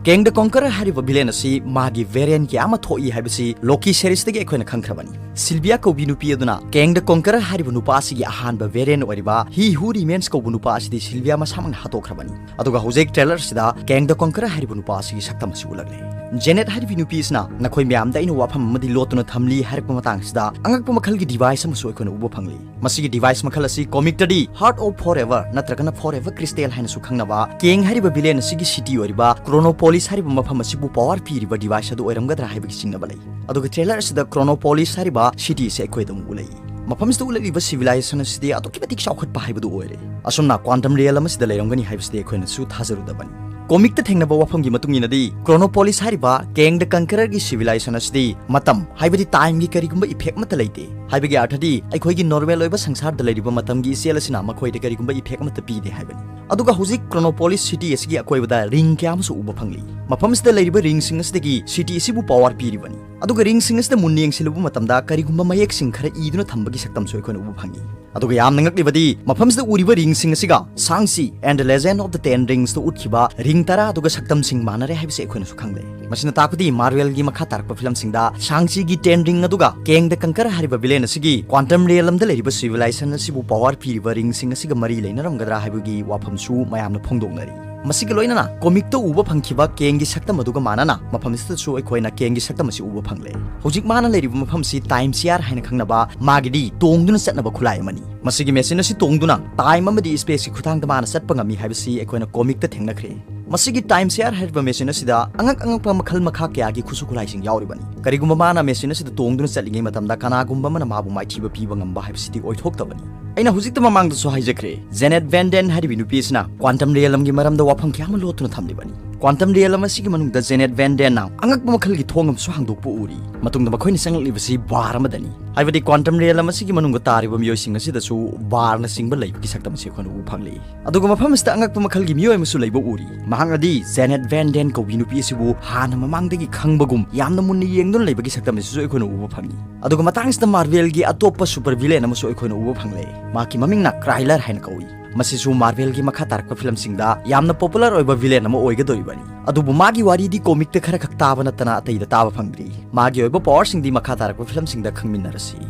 Kang the Conqueror ꯍꯥꯏꯔꯤꯕ villain ꯑꯁꯤ ꯃꯥꯒꯤ variant ꯀꯌꯥ ꯑꯃ ꯊꯣꯛꯏ ꯍꯥꯏꯕꯁꯤ Loki series ꯇꯒꯤ ꯑꯩꯈꯣꯏꯅ ꯈꯪꯈ꯭ꯔꯕꯅꯤ꯫ Sylvia ꯀꯧꯕꯤ ꯅꯨꯄꯤ ꯑꯗꯨꯅ Kang the Conqueror ꯍꯥꯏꯔꯤꯕ ꯅꯨꯄꯥ ꯑꯁꯤꯒꯤ ꯑꯍꯥꯟꯕ variant ꯑꯣꯏꯔꯤꯕ He Who Remains ꯀꯧꯕ ꯅꯨꯄꯥ ꯑꯁꯤꯗꯤ Sylvia ꯃꯁꯥꯃꯛꯅ ꯍꯥꯠꯇꯣꯛꯈ꯭ꯔꯕꯅꯤ꯫ ꯑꯗꯨꯒ ꯍꯧꯖꯤꯛ trailer ꯑꯁꯤꯗ Kang the Conqueror ꯍꯥꯏꯔꯤꯕ ꯅꯨꯄꯥ ꯑꯁꯤꯒꯤ ꯁꯛꯇꯝ ꯑꯁꯤ ꯎꯠꯂꯛꯂꯦ꯫ ꯖꯦꯅꯦꯠ ꯍꯥꯏꯔꯤꯕꯤ ꯅꯨꯄꯤ ꯑꯁꯤꯅ, "ꯅꯈꯣꯏ ꯃꯌꯥꯝꯗ ꯑꯩꯅ ꯋꯥꯐꯝ ꯑꯃꯗꯤ ꯂꯣꯠꯇꯨꯅ ꯊꯝꯂꯤ" ꯍꯥꯏꯔꯛꯄ ꯃꯇꯥꯡ ꯑꯁꯤꯗ ꯑꯉꯛꯄ ꯃꯈꯜꯒꯤ device ꯑꯃꯁꯨ ꯑꯩꯈꯣꯏꯅ ꯎꯕ ꯐꯪꯂꯤ꯫ ꯃꯁꯤꯒꯤ device ꯃꯈꯜ ꯑꯁꯤ comic ꯇꯗꯤ Heart of Forever ꯅꯠꯇ꯭ꯔꯒꯅ Forever Crystal ꯍꯥꯏꯅꯁꯨ ꯈꯪꯅꯕ Kang ꯍꯥꯏꯔꯤꯕ villain ꯑꯁꯤꯒꯤ city ꯑꯣꯏꯔꯤꯕ Chronopolis ꯍꯥꯏꯔꯤꯕ ꯃꯐꯝ ꯑꯁꯤꯕꯨ power ꯄꯤꯔꯤꯕ device ꯑꯗꯨ ꯑꯣꯏꯔꯝꯒꯗ꯭ꯔꯥ ꯍꯥꯏꯕꯒꯤ ꯆꯤꯡꯅꯕ ꯂꯩ꯫ ꯑꯗꯨꯒ trailer ꯑꯁꯤꯗ Chronopolis ꯍꯥꯏꯔꯤꯕ city ꯑꯁꯤ ꯑꯩꯈꯣꯏꯗ ꯑꯃꯨꯛ ꯎꯠꯂꯛꯏ꯫ ꯃꯐꯝꯁꯤꯗ ꯎꯠꯂꯛꯂꯤꯕ civilization ꯑꯁꯤꯗꯤ ꯑꯗꯨꯛꯀꯤ ꯃꯇꯤꯛ ꯆꯥꯎꯈꯠꯄ ꯍꯥꯏꯕꯗꯨ ꯑꯣꯏꯔꯦ꯫ ꯑꯁꯨꯝꯅ quantum realm ꯑꯁꯤꯗ ꯂꯩꯔꯝꯒꯅꯤ ꯍꯥꯏꯕꯁꯤꯗꯤ ꯑꯩꯈꯣꯏꯅꯁꯨ ꯊꯥꯖꯔꯨꯗꯕꯅꯤ꯫ Comic ꯇ ꯊꯦꯡꯅꯕ ꯋꯥꯐꯝꯒꯤ ꯃꯇꯨꯡ ꯏꯟꯅꯗꯤ, Chronopolis ꯍꯥꯏꯔꯤꯕ Kang the Conqueror ꯒꯤ civilization ꯑꯁꯤꯗꯤ ꯃꯇꯝ, ꯍꯥꯏꯕꯗꯤ time ꯒꯤ ꯀꯔꯤꯒꯨꯝꯕ effect ꯑꯃꯠꯇ ꯂꯩꯇꯦ꯫ ꯍꯥꯏꯕꯒꯤ ꯑꯔꯊꯗꯤ, ꯑꯩꯈꯣꯏꯒꯤ normal ꯑꯣꯏꯕ ꯁꯪꯁꯥꯔꯗ ꯂꯩꯔꯤꯕ ꯃꯇꯝꯒꯤ ꯏꯆꯦꯜ ꯑꯁꯤꯅ ꯃꯈꯣꯏꯗ ꯀꯔꯤꯒꯨꯝꯕ effect ꯑꯃꯠꯇ ꯄꯤꯗꯦ ꯍꯥꯏꯕꯅꯤ꯫ ꯑꯗꯨꯒ ꯍꯧꯖꯤꯛ Chronopolis city ꯑꯁꯤꯒꯤ ꯑꯀꯣꯏꯕꯗ ring ꯀꯌꯥ ꯑꯃꯁꯨ ꯎꯕ ꯐꯪꯂꯤ꯫ ꯃꯐꯝꯁꯤꯗ ꯂꯩꯔꯤꯕ ꯔꯤꯡꯁꯤꯡ ꯑꯁꯤꯗꯒꯤ ꯁꯤꯇꯤ ꯑꯁꯤꯕꯨ ꯄꯋꯥꯔ ꯄꯤꯔꯤꯕꯅꯤ꯫ ꯑꯗꯨꯒ ꯔꯤꯡꯁꯤꯡ ꯑꯁꯤꯗ ꯃꯨꯟꯅ ꯌꯦꯡꯁꯤꯜꯂꯨꯕ ꯃꯇꯝꯗ ꯀꯔꯤꯒꯨꯝꯕ ꯃꯌꯦꯛꯁꯤꯡ ꯈꯔ ꯏꯗꯨꯅ ꯊꯝꯕꯒꯤ ꯁꯛꯇꯝꯁꯨ ꯑꯩꯈꯣꯏꯅ ꯎꯕ ꯐꯪꯏ꯫ ꯑꯗꯨꯒ ꯌꯥꯝꯅ ꯉꯛꯂꯤꯕꯗꯤ, ꯃꯐꯝꯁꯤꯗ ꯎꯔꯤꯕ ꯔꯤꯡꯁꯤꯡ ꯑꯁꯤꯒ Shang-Chi and the Legend of the Ten Rings ꯇ ꯎꯠꯈꯤꯕ ꯔꯤꯡ ꯇꯔꯥ ꯑꯗꯨꯒ ꯁꯛꯇꯝꯁꯤꯡ ꯃꯥꯟꯅꯔꯦ ꯍꯥꯏꯕꯁꯤ ꯑꯩꯈꯣꯏꯅꯁꯨ ꯈꯪꯂꯦ꯫ ꯃꯁꯤꯅ ꯇꯥꯛꯄꯗꯤ Marvel ꯒꯤ ꯃꯈꯥ ꯇꯥꯔꯛꯄ ꯐꯤꯂꯝꯁꯤꯡꯗ Shang-Chi ꯒꯤ Ten Ring ꯑꯗꯨꯒ Kang the Conqueror ꯍꯥꯏꯔꯤꯕ villain ꯑꯁꯤꯒꯤ quantum realm ꯗ ꯂꯩꯔꯤꯕ civilization ꯑꯁꯤꯕꯨ power ꯄꯤꯔꯤꯕ ꯔꯤꯡꯁꯤꯡ ꯑꯁꯤꯒ ꯃꯔꯤ ꯂꯩꯅꯔꯝꯒꯗ꯭ꯔꯥ ꯍꯥꯏꯕꯒꯤ ꯋꯥꯐꯝꯁꯨ ꯃꯌꯥꯝꯅ ꯐꯣꯡꯗꯣꯛꯅꯔꯤ꯫ ꯃꯁꯤꯒ ꯂꯣꯏꯅꯅ comic ꯇ ꯎꯕ ꯐꯪꯈꯤꯕ Kang ꯒꯤ ꯁꯛꯇꯝ ꯑꯗꯨꯒ ꯃꯥꯟꯅꯅ ꯃꯐꯝ ꯑꯁꯤꯗꯁꯨ ꯑꯩꯈꯣꯏꯅ Kang ꯒꯤ ꯁꯛꯇꯝ ꯑꯁꯤ ꯎꯕ ꯐꯪꯂꯦ꯫ ꯍꯧꯖꯤꯛ ꯃꯥꯅ ꯂꯩꯔꯤꯕ ꯃꯐꯝꯁꯤ Time Chair ꯍꯥꯏꯅ ꯈꯪꯅꯕ ꯃꯥꯒꯤꯗꯤ ꯇꯣꯡꯗꯨꯅ ꯆꯠꯅꯕ ꯈꯨꯠꯂꯥꯏ ꯑꯃꯅꯤ꯫ ꯃꯁꯤꯒꯤ machine ꯑꯁꯤ ꯇꯣꯡꯗꯨꯅ time ꯑꯃꯗꯤ space ꯀꯤ ꯈꯨꯠꯊꯥꯡꯗ ꯃꯥꯅ ꯆꯠꯄ ꯉꯝꯃꯤ ꯍꯥꯏꯕꯁꯤ ꯑꯩꯈꯣꯏꯅ comic ꯇ ꯊꯦꯡꯅꯈ꯭ꯔꯦ꯫ ꯃꯁꯤꯒꯤ Time Chair ꯍꯥꯏꯔꯤꯕ machine ꯑꯁꯤꯗ ꯑꯉꯛ ꯑꯉꯛꯄ ꯃꯈꯜ ꯃꯈꯥ ꯀꯌꯥꯒꯤ ꯈꯨꯠꯁꯨ ꯈꯨꯠꯂꯥꯏꯁꯤꯡ ꯌꯥꯎꯔꯤꯕꯅꯤ꯫ ꯀꯔꯤꯒꯨꯝꯕ ꯃꯥꯅ machine ꯑꯁꯤꯗ ꯇꯣꯡꯗꯨꯅ ꯆꯠꯂꯤꯉꯩ ꯃꯇꯝꯗ ꯀꯅꯥꯒꯨꯝꯕ ꯑꯃꯅ ꯃꯥꯕꯨ ꯃꯥꯏꯊꯤꯕ ꯄꯤꯕ ꯉꯝꯕ ꯍꯥꯏꯕꯁꯤꯗꯤ ꯑꯣꯏꯊꯣꯛꯇꯕꯅꯤ꯫ ꯑꯩꯅ ꯍꯧꯖꯤꯛꯇ ꯃꯃꯥꯡꯗꯁꯨ ꯍꯥꯏꯖꯈ꯭ꯔꯦ, Janet Van Der ꯍꯥꯏꯔꯤꯕ ꯅꯨꯄꯤ ꯑꯁꯤꯅ quantum realm ꯒꯤ ꯃꯔꯝꯗ ꯋꯥꯐꯝ ꯀꯌꯥ ꯑꯃ ꯂꯣꯠꯇꯨꯅ ꯊꯝꯂꯤꯕꯅꯤ꯫ Quantum realm ꯑꯁꯤꯒꯤ ꯃꯅꯨꯡꯗ Janet Van Der ꯅ ꯑꯉꯛꯄ ꯃꯈꯜꯒꯤ ꯊꯣꯡ ꯑꯃꯁꯨ ꯍꯥꯡꯗꯣꯛꯄ ꯎꯔꯤ꯫ ꯃꯇꯨꯡꯗ ꯃꯈꯣꯏꯅ ꯆꯪꯂꯛꯂꯤꯕꯁꯤ bar ꯑꯃꯗꯅꯤ꯫ ꯍꯥꯏꯕꯗꯤ quantum realm ꯑꯁꯤꯒꯤ ꯃꯅꯨꯡꯗ ꯇꯥꯔꯤꯕ ꯃꯤꯑꯣꯏꯁꯤꯡ ꯑꯁꯤꯗꯁꯨ bar ꯅꯆꯤꯡꯕ ꯂꯩꯕꯒꯤ ꯁꯛꯇꯝ ꯑꯁꯤ ꯑꯩꯈꯣꯏꯅ ꯎꯕ ꯐꯪꯂꯤ꯫ ꯑꯗꯨꯒ ꯃꯐꯝ ꯑꯁꯤꯗ ꯑꯉꯛꯄ ꯃꯈꯜꯒꯤ ꯃꯤꯑꯣꯏ ꯑꯃꯁꯨ ꯂꯩꯕ ꯎꯔꯤ꯫ ꯃꯍꯥꯛꯅꯗꯤ Janet Van Der ꯀꯧꯕꯤ ꯅꯨꯄꯤ ꯑꯁꯤꯕꯨ ꯍꯥꯟꯅ ꯃꯃꯥꯡꯗꯒꯤ ꯈꯪꯕꯒꯨꯝ ꯌꯥꯝꯅ ꯃꯨꯟꯅ ꯌꯦꯡꯗꯨꯅ ꯂꯩꯕꯒꯤ ꯁꯛꯇꯝ ꯑꯁꯤꯁꯨ ꯑꯩꯈꯣꯏꯅ ꯎꯕ ꯐꯪꯏ꯫ ꯑꯗꯨꯒ ꯃꯇꯥꯡꯁꯤꯗ Marvel ꯒꯤ ꯑꯇꯣꯞꯄ super villain ꯑꯃꯁꯨ ꯑꯩꯈꯣꯏꯅ ꯎꯕ ꯐꯪꯂꯦ꯫ ꯃꯍꯥꯛꯀꯤ ꯃꯃꯤꯡꯅ Krylar ꯍꯥꯏꯅ ꯀꯧꯏ꯫ ꯃꯁꯤꯁꯨ Marvel ꯒꯤ ꯃꯈꯥ ꯇꯥꯔꯛꯄ ꯐꯤꯂꯝꯁꯤꯡꯗ ꯌꯥꯝꯅ popular ꯑꯣꯏꯕ villain ꯑꯃ ꯑꯣꯏꯒꯗꯧꯔꯤꯕꯅꯤ꯫ ꯑꯗꯨꯕꯨ ꯃꯥꯒꯤ ꯋꯥꯔꯤꯗꯤ comic ꯇ ꯈꯔ ꯈꯛ ꯇꯥꯕ ꯅꯠꯇꯅ ꯑꯇꯩꯗ ꯇꯥꯕ ꯐꯪꯗ꯭ꯔꯤ꯫ ꯃꯥꯒꯤ ꯑꯣꯏꯕ power ꯁꯤꯡꯗꯤ ꯃꯈꯥ ꯇꯥꯔꯛꯄ ꯐꯤꯂꯝꯁꯤꯡꯗ ꯈꯪꯃꯤꯟꯅꯔꯁꯤ꯫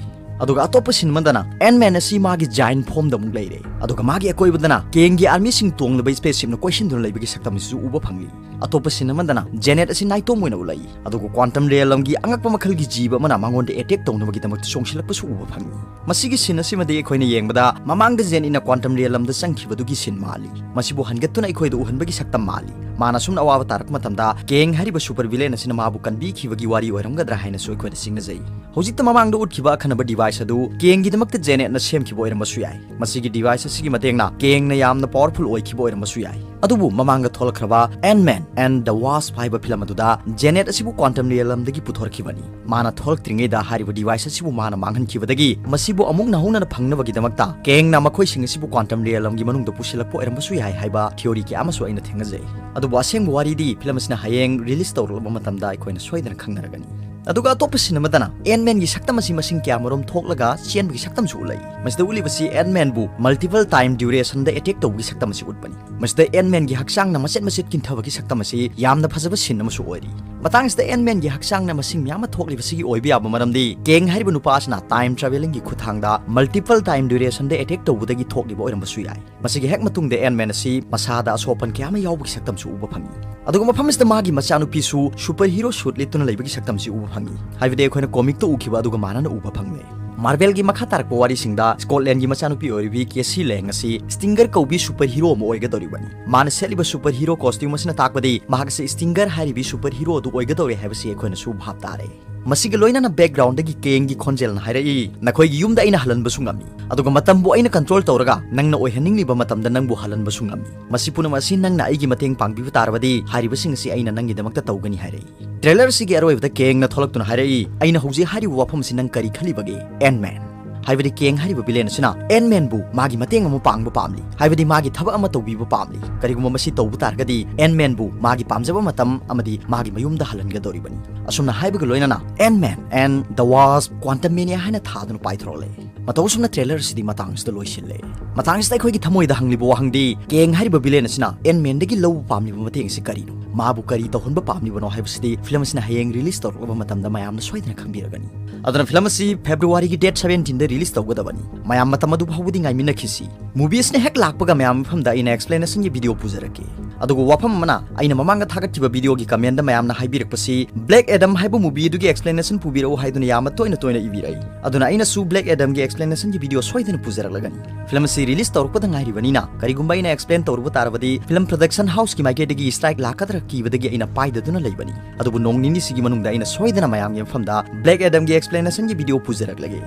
ꯑꯗꯨꯒ ꯑꯇꯣꯞꯄ scene ꯑꯃꯗꯅ Ant-Man ꯑꯁꯤ ꯃꯥꯒꯤ giant form ꯗ ꯑꯃꯨꯛ ꯂꯩꯔꯦ꯫ ꯑꯗꯨꯒ ꯃꯥꯒꯤ ꯑꯀꯣꯏꯕꯗꯅ Kang ꯒꯤ army ꯁꯤꯡ ꯇꯣꯡꯂꯕ spaceship ꯅ ꯀꯣꯏꯁꯤꯟꯗꯨꯅ ꯂꯩꯕꯒꯤ ꯁꯛꯇꯝ ꯑꯁꯤꯁꯨ ꯎꯕ ꯐꯪꯂꯤ꯫ ꯑꯇꯣꯞꯄ scene ꯑꯃꯗꯅ Janet ꯑꯁꯤ ꯅꯥꯏꯇꯣꯝ ꯑꯣꯏꯅ ꯎꯠꯂꯛꯏ꯫ ꯑꯗꯨꯒ quantum realm ꯒꯤ ꯑꯉꯛꯄ ꯃꯈꯜꯒꯤ ꯖꯤꯕ ꯑꯃꯅ ꯃꯉꯣꯟꯗ attack ꯇꯧꯅꯕꯒꯤꯗꯃꯛꯇ ꯆꯣꯡꯁꯤꯜꯂꯛꯄꯁꯨ ꯎꯕ ꯐꯪꯏ꯫ ꯃꯁꯤꯒꯤ scene ꯑꯁꯤꯃꯗꯤ ꯑꯩꯈꯣꯏꯅ ꯌꯦꯡꯕꯗ ꯃꯃꯥꯡꯗ Janet ꯅ quantum realm ꯗ ꯆꯪꯈꯤꯕꯗꯨꯒꯤ scene ꯃꯥꯜꯂꯤ꯫ ꯃꯁꯤꯕꯨ ꯍꯟꯒꯠꯇꯨꯅ ꯑꯩꯈꯣꯏꯗ ꯎꯍꯟꯕꯒꯤ ꯁꯛꯇꯝ ꯃꯥꯜꯂꯤ꯫ ꯃꯥꯅ ꯑꯁꯨꯝꯅ ꯑꯋꯥꯕ ꯇꯥꯔꯛꯄ ꯃꯇꯝꯗ Kang ꯍꯥꯏꯔꯤꯕ super villain ꯑꯁꯤꯅ ꯃꯥꯕꯨ ꯀꯟꯕꯤꯈꯤꯕꯒꯤ ꯋꯥꯔꯤ ꯑꯣꯏꯔꯝꯒꯗ꯭ꯔꯥ ꯍꯥꯏꯅꯁꯨ ꯑꯩꯈꯣꯏꯅ ꯆꯤꯡꯅꯖꯩ꯫ ꯍꯧꯖꯤꯛꯇ ꯃꯃꯥꯡꯗ ꯎꯠꯈꯤꯕ ꯑꯈꯟꯅꯕ device ꯑꯗꯨ Kang ꯒꯤꯗꯃꯛꯇ Janet ꯅ ꯁꯦꯝꯈꯤꯕ ꯑꯣꯏꯔꯝꯕꯁꯨ ꯌꯥꯏ꯫ ꯃꯁꯤꯒꯤ device ꯑꯁꯤꯒꯤ ꯃꯇꯦꯡꯅ Kang ꯅ ꯌꯥꯝꯅ powerful ꯑꯣꯏꯈꯤꯕ ꯑꯣꯏꯔꯝꯕꯁꯨ ꯌꯥꯏ꯫ ꯑꯗꯨꯕꯨ ꯃꯃꯥꯡꯗ ꯊꯣꯛꯂꯛꯈ꯭ꯔꯕ Ant-Man and the Wasp ꯍꯥꯏꯕ ꯐꯤꯂꯝ ꯑꯗꯨꯗ Janet ꯑꯁꯤꯕꯨ quantum realm ꯗꯒꯤ ꯄꯨꯊꯣꯔꯛꯈꯤꯕꯅꯤ꯫ ꯃꯥꯅ ꯊꯣꯛꯂꯛꯇ꯭ꯔꯤꯉꯩꯗ ꯍꯥꯏꯔꯤꯕ device ꯑꯁꯤꯕꯨ ꯃꯥꯅ ꯃꯥꯡꯍꯟꯈꯤꯕꯗꯒꯤ ꯃꯁꯤꯕꯨ ꯑꯃꯨꯛ ꯅꯧꯍꯧꯅꯅ ꯐꯪꯅꯕꯒꯤꯗꯃꯛꯇ Kang ꯅ ꯃꯈꯣꯏꯁꯤꯡ ꯑꯁꯤꯕꯨ quantum realm ꯒꯤ ꯃꯅꯨꯡꯗ ꯄꯨꯁꯤꯜꯂꯛꯄ ꯑꯣꯏꯔꯝꯕꯁꯨ ꯌꯥꯏ ꯍꯥꯏꯕ theory ꯀꯌꯥ ꯑꯃꯁꯨ ꯑꯩꯅ ꯊꯦꯡꯅꯖꯩ꯫ ꯑꯗꯨꯕꯨ ꯑꯁꯦꯡꯕ ꯋꯥꯔꯤꯗꯤ ꯐꯤꯂꯝ ꯑꯁꯤꯅ ꯍꯌꯦꯡ release ꯇꯧꯔꯛꯂꯕ ꯃꯇꯝꯗ ꯑꯩꯈꯣꯏꯅ ꯁꯣꯏꯗꯅ ꯈꯪꯅꯔꯒꯅꯤ꯫ ꯑꯗꯨꯒ ꯑꯇꯣꯞꯄ scene ꯑꯃꯗꯅ Ant-Man ꯒꯤ ꯁꯛꯇꯝ ꯑꯁꯤ ꯃꯁꯤꯡ ꯀꯌꯥꯃꯔꯣꯝ ꯊꯣꯛꯂꯒ ꯆꯦꯟꯕꯒꯤ ꯁꯛꯇꯝꯁꯨ ꯎꯠꯂꯛꯏ꯫ ꯃꯁꯤꯗ ꯎꯠꯂꯤꯕꯁꯤ Ant-Man ꯕꯨ multiple time duration ꯗ attack ꯇꯧꯕꯒꯤ ꯁꯛꯇꯝ ꯑꯁꯤ ꯎꯠꯄꯅꯤ꯫ ꯃꯁꯤꯗ Ant-Man ꯒꯤ ꯍꯛꯆꯥꯡꯅ ꯃꯆꯦꯠ ꯃꯆꯦꯠ ꯀꯤꯟꯊꯕꯒꯤ ꯁꯛꯇꯝ ꯑꯁꯤ ꯌꯥꯝꯅ ꯐꯖꯕ scene ꯑꯃꯁꯨ ꯑꯣꯏꯔꯤ꯫ ꯃꯇꯥꯡꯁꯤꯗ Ant-Man ꯒꯤ ꯍꯛꯆꯥꯡꯅ ꯃꯁꯤꯡ ꯃꯌꯥꯝ ꯑꯃ ꯊꯣꯛꯂꯤꯕꯁꯤꯒꯤ ꯑꯣꯏꯕ ꯌꯥꯕ ꯃꯔꯝꯗꯤ Kang ꯍꯥꯏꯔꯤꯕ ꯅꯨꯄꯥ ꯑꯁꯤꯅ time travelling ꯒꯤ ꯈꯨꯠꯊꯥꯡꯗ multiple time duration ꯗ attack ꯇꯧꯕꯗꯒꯤ ꯊꯣꯛꯂꯤꯕ ꯑꯣꯏꯔꯝꯕꯁꯨ ꯌꯥꯏ꯫ ꯃꯁꯤꯒꯤ ꯍꯦꯛ ꯃꯇꯨꯡꯗ Ant-Man ꯑꯁꯤ ꯃꯁꯥꯗ ꯑꯁꯣꯛ ꯑꯄꯟ ꯀꯌꯥ ꯑꯃ ꯌꯥꯎꯕꯒꯤ ꯁꯛꯇꯝꯁꯨ ꯎꯕ ꯐꯪꯏ꯫ ꯑꯗꯨꯒ ꯃꯐꯝ ꯑꯁꯤꯗ ꯃꯥꯒꯤ ꯃꯆꯥꯅꯨꯄꯤꯁꯨ super hero suit ꯂꯤꯠꯇꯨꯅ ꯂꯩꯕꯒꯤ ꯁꯛꯇꯝꯁꯤ ꯎꯕ ꯐꯪꯏ꯫ ꯍꯥꯏꯕꯗꯤ ꯑꯩꯈꯣꯏꯅ comic ꯇ ꯎꯈꯤꯕ ꯑꯗꯨꯒ ꯃꯥꯟꯅꯅ ꯎꯕ ꯐꯪꯂꯦ꯫ Marvel ꯒꯤ ꯃꯈꯥ ꯇꯥꯔꯛꯄ ꯋꯥꯔꯤꯁꯤꯡꯗ Scotland ꯒꯤ ꯃꯆꯥꯅꯨꯄꯤ ꯑꯣꯏꯔꯤꯕꯤ Cassie Lang ꯑꯁꯤ Stinger ꯀꯧꯕꯤ super hero ꯑꯃ ꯑꯣꯏꯒꯗꯧꯔꯤꯕꯅꯤ꯫ ꯃꯥꯅ ꯁꯦꯠꯂꯤꯕ super hero costume ꯑꯁꯤꯅ ꯇꯥꯛꯄꯗꯤ ꯃꯍꯥꯛ ꯑꯁꯤ Stinger ꯍꯥꯏꯔꯤꯕꯤ super hero ꯑꯗꯨ ꯑꯣꯏꯒꯗꯧꯔꯦ ꯍꯥꯏꯕꯁꯤ ꯑꯩꯈꯣꯏꯅꯁꯨ ꯚꯥꯞ ꯇꯥꯔꯦ꯫ ꯃꯁꯤꯒꯤ ꯂꯣꯏꯅꯅ background ꯗꯒꯤ Kang ꯒꯤ ꯈꯣꯟꯖꯦꯜꯅ ꯍꯥꯏꯔꯛꯏ, "ꯅꯈꯣꯏꯒꯤ ꯌꯨꯝꯗ ꯑꯩꯅ ꯍꯜꯍꯟꯕꯁꯨ ꯉꯝꯃꯤ, ꯑꯗꯨꯒ ꯃꯇꯝꯕꯨ ꯑꯩꯅ control ꯇꯧꯔꯒ ꯅꯪꯅ ꯑꯣꯏꯍꯟꯅꯤꯡꯂꯤꯕ ꯃꯇꯝꯗ ꯅꯪꯕꯨ ꯍꯜꯍꯟꯕꯁꯨ ꯉꯝꯃꯤ꯫ ꯃꯁꯤ ꯄꯨꯝꯅꯃꯛ ꯑꯁꯤ ꯅꯪꯅ ꯑꯩꯒꯤ ꯃꯇꯦꯡ ꯄꯥꯡꯕꯤꯕ ꯇꯥꯔꯕꯗꯤ ꯍꯥꯏꯔꯤꯕꯁꯤꯡ ꯑꯁꯤ ꯑꯩꯅ ꯅꯪꯒꯤꯗꯃꯛꯇ ꯇꯧꯒꯅꯤ" ꯍꯥꯏꯔꯛꯏ꯫ Trailer ꯑꯁꯤꯒꯤ ꯑꯔꯣꯏꯕꯗ Kang ꯅ ꯊꯣꯛꯂꯛꯇꯨꯅ ꯍꯥꯏꯔꯛꯏ, "ꯑꯩꯅ ꯍꯧꯖꯤꯛ ꯍꯥꯏꯔꯤꯕ ꯋꯥꯐꯝ ꯑꯁꯤ ꯅꯪ ꯀꯔꯤ ꯈꯜꯂꯤꯕꯒꯦ, Ant-Man?" ꯍꯥꯏꯕꯗꯤ Kang ꯍꯥꯏꯔꯤꯕ villain ꯑꯁꯤꯅ Ant-Man ꯕꯨ ꯃꯥꯒꯤ ꯃꯇꯦꯡ ꯑꯃ ꯄꯥꯡꯕ ꯄꯥꯝꯂꯤ, ꯍꯥꯏꯕꯗꯤ ꯃꯥꯒꯤ ꯊꯕꯛ ꯑꯃ ꯇꯧꯕꯤꯕ ꯄꯥꯝꯂꯤ꯫ ꯀꯔꯤꯒꯨꯝꯕ ꯃꯁꯤ ꯇꯧꯕ ꯇꯥꯔꯒꯗꯤ Ant-Man ꯕꯨ ꯃꯥꯒꯤ ꯄꯥꯝꯖꯕ ꯃꯇꯝ ꯑꯃꯗꯤ ꯃꯥꯒꯤ ꯃꯌꯨꯝꯗ ꯍꯜꯍꯟꯒꯗꯧꯔꯤꯕꯅꯤ꯫ ꯑꯁꯨꯝꯅ ꯍꯥꯏꯕꯒ ꯂꯣꯏꯅꯅ Ant-Man and the Wasp Quantumania ꯍꯥꯏꯅ ꯊꯥꯗꯨꯅ ꯄꯥꯏꯊꯣꯔꯛꯂꯦ꯫ ꯃꯇꯧ ꯑꯁꯨꯝꯅ trailer ꯑꯁꯤꯗꯤ ꯃꯇꯥꯡ ꯑꯁꯤꯗ ꯂꯣꯏꯁꯤꯜꯂꯦ꯫ ꯃꯇꯥꯡ ꯑꯁꯤꯗ ꯑꯩꯈꯣꯏꯒꯤ ꯊꯃꯣꯏꯗ ꯍꯪꯂꯤꯕ ꯋꯥꯍꯪꯗꯤ, Kang ꯍꯥꯏꯔꯤꯕ villain ꯑꯁꯤꯅ Ant-Man ꯗꯒꯤ ꯂꯧꯕ ꯄꯥꯝꯂꯤꯕ ꯃꯇꯦꯡ ꯑꯁꯤ ꯀꯔꯤꯅꯣ? ꯃꯥꯕꯨ ꯀꯔꯤ ꯇꯧꯍꯟꯕ ꯄꯥꯝꯂꯤꯕꯅꯣ ꯍꯥꯏꯕꯁꯤꯗꯤ ꯐꯤꯂꯝ ꯑꯁꯤꯅ ꯍꯌꯦꯡ release ꯇꯧꯔꯛꯂꯕ ꯃꯇꯝꯗ ꯃꯌꯥꯝꯅ ꯁꯣꯏꯗꯅ ꯈꯪꯕꯤꯔꯒꯅꯤ꯫ ꯑꯗꯨꯅ ꯐꯤꯂꯝ ꯑꯁꯤ February ꯒꯤ date seventeen ꯗ release ꯇꯧꯒꯗꯕꯅꯤ꯫ ꯃꯌꯥꯝ ꯃꯇꯝ ꯑꯗꯨ ꯐꯥꯎꯕꯗꯤ ꯉꯥꯏꯃꯤꯟꯅꯈꯤꯁꯤ꯫ Movie ꯑꯁꯤꯅ ꯍꯦꯛ ꯂꯥꯛꯄꯒ ꯃꯌꯥꯝ ꯃꯐꯝꯗ ꯑꯩꯅ explanation ꯒꯤ video ꯄꯨꯖꯔꯛꯀꯦ꯫ ꯑꯗꯨꯒ ꯋꯥꯐꯝ ꯑꯃꯅ, ꯑꯩꯅ ꯃꯃꯥꯡꯗ ꯊꯥꯒꯠꯈꯤꯕ video ꯒꯤ comment ꯗ ꯃꯌꯥꯝꯅ ꯍꯥꯏꯕꯤꯔꯛꯄꯁꯤ Black Adam ꯍꯥꯏꯕ movie ꯑꯗꯨꯒꯤ explanation ꯄꯨꯕꯤꯔꯛꯎ ꯍꯥꯏꯗꯨꯅ ꯌꯥꯝꯅ ꯇꯣꯏꯅ ꯇꯣꯏꯅ ꯏꯕꯤꯔꯛꯏ꯫ ꯑꯗꯨꯅ ꯑꯩꯅꯁꯨ Black Adam ꯒꯤ explanation ꯒꯤ video ꯁꯣꯏꯗꯅ ꯄꯨꯖꯔꯛꯂꯒꯅꯤ꯫ ꯐꯤꯂꯝ ꯑꯁꯤ release ꯇꯧꯔꯛꯄꯗ ꯉꯥꯏꯔꯤꯕꯅꯤꯅ ꯀꯔꯤꯒꯨꯝꯕ ꯑꯩꯅ explain ꯇꯧꯔꯨꯕ ꯇꯥꯔꯕꯗꯤ ꯐꯤꯂꯝ production house ꯀꯤ ꯃꯥꯏꯀꯩꯗꯒꯤ strike ꯂꯥꯛꯀꯗ꯭ꯔꯥ ꯀꯤꯕꯗꯒꯤ ꯑꯩꯅ ꯄꯥꯏꯗꯗꯨꯅ ꯂꯩꯕꯅꯤ꯫ ꯑꯗꯨꯕꯨ ꯅꯣꯡ ꯅꯤꯅꯤꯁꯤꯒꯤ ꯃꯅꯨꯡꯗ ꯑꯩꯅ ꯁꯣꯏꯗꯅ ꯃꯌꯥꯝꯒꯤ ꯃꯐꯝꯗ Black Adam ꯒꯤ explanation ꯒꯤ video ꯄꯨꯖꯔꯛꯂꯒꯦ꯫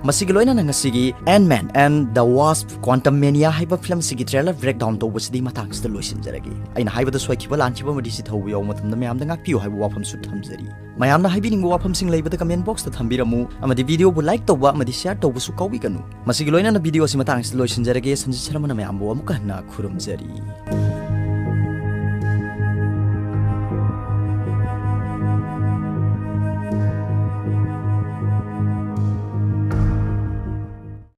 ꯃꯁꯤꯒꯤ ꯂꯣꯏꯅꯅ ꯉꯁꯤꯒꯤ Ant-Man and the Wasp: Quantumania ꯍꯥꯏꯕ ꯐꯤꯂꯝ ꯑꯁꯤꯒꯤ trailer breakdown ꯇꯧꯕꯁꯤꯗꯤ ꯃꯇꯥꯡꯁꯤꯗ ꯂꯣꯏꯁꯤꯟꯖꯔꯒꯦ꯫ ꯑꯩꯅ ꯍꯥꯏꯕꯗ ꯁꯣꯏꯈꯤꯕ ꯂꯥꯟꯈꯤꯕ ꯑꯃꯗꯤ ꯁꯤ ꯊꯧꯕ ꯌꯥꯎꯕ ꯃꯇꯝꯗ ꯃꯌꯥꯝꯗ ꯉꯥꯛꯄꯤꯌꯨ ꯍꯥꯏꯕ ꯋꯥꯐꯝꯁꯨ ꯊꯝꯖꯔꯤ꯫ ꯃꯌꯥꯝꯅ ꯍꯥꯏꯕꯤꯅꯤꯡꯕ ꯋꯥꯐꯝꯁꯤꯡ ꯂꯩꯕꯗ comment box ꯇ ꯊꯝꯕꯤꯔꯝꯃꯨ ꯑꯃꯗꯤ video ꯕꯨ like ꯇꯧꯕ ꯑꯃꯗꯤ share ꯇꯧꯕꯁꯨ ꯀꯥꯎꯕꯤꯒꯅꯨ꯫ ꯃꯁꯤꯒꯤ ꯂꯣꯏꯅꯅ video ꯑꯁꯤ ꯃꯇꯥꯡ ꯑꯁꯤꯗ ꯂꯣꯏꯁꯤꯟꯖꯔꯒꯦ꯫ ꯁꯟꯖꯤꯠ ꯁꯔꯃꯅ ꯃꯌꯥꯝꯕꯨ ꯑꯃꯨꯛꯀ ꯍꯟꯅ ꯈꯨꯔꯨꯝꯖꯔꯤ꯫